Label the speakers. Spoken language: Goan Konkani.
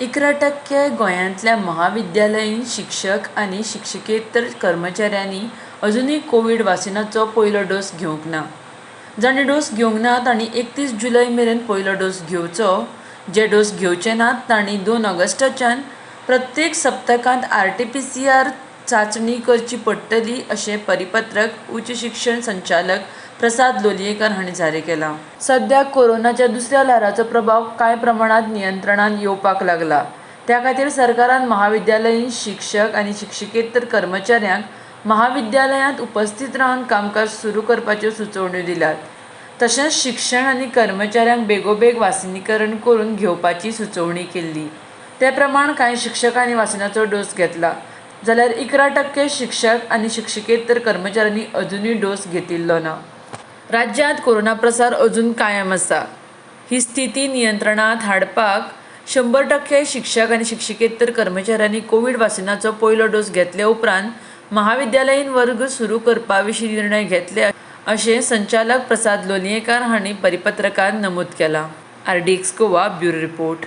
Speaker 1: 11% गोंयांतल्या महाविद्यालयीन शिक्षक आनी शिक्षिकेतर कर्मचाऱ्यांनी अजुनूय कोवीड वासिनाचो पयलो डोस घेवंक ना. जांणी डोस घेवंक ना तांणी 31 जुलय मेरेन पयलो डोस घेवचो. जे डोस घेवचे नात तांणी 2 ऑगस्टाच्यान प्रत्येक सप्तकांत आरटीपीसीआर चांचणी करची पडटली अशें परिपत्रक उच्च शिक्षण संचालक प्रसाद लोलयेंकार हांणी जारी केलां. सध्या कोरोनाच्या दुसऱ्या ल्हाराचो प्रभाव कांय प्रमाणांत नियंत्रणांत येवपाक लागला. त्या खातीर सरकारान महाविद्यालयीन शिक्षक आनी शिक्षिकेतर कर्मचाऱ्यांक महाविद्यालयांत उपस्थित रावन कामकाज सुरू करपाच्यो सुचोवण्यो दिल्यात. तशेंच शिक्षण आनी कर्मचाऱ्यांक बेगोबेग वासिनीकरण करून घेवपाची सुचोवणी केल्ली. ते प्रमाण कांय शिक्षकांनी वासिनाचो डोस घेतला. जाल्यार 11% शिक्षक आनी शिक्षिकेतर कर्मचाऱ्यांनी अजुनूय डोस घेतिल्लो ना. राज्यांत कोरोना प्रसार अजून कायम आसा. ही स्थिती नियंत्रणांत हाडपाक 100% शिक्षक आनी शिक्षिकेतर कर्मचाऱ्यांनी कोवीड वासिनाचो पयलो डोस घेतले उपरांत महाविद्यालयीन वर्ग सुरू करपा विशीं निर्णय घेतले अशें संचालक प्रसाद लोलयेंकार हांणी परिपत्रकांत नमूद केलां. RDX Goa bureau report.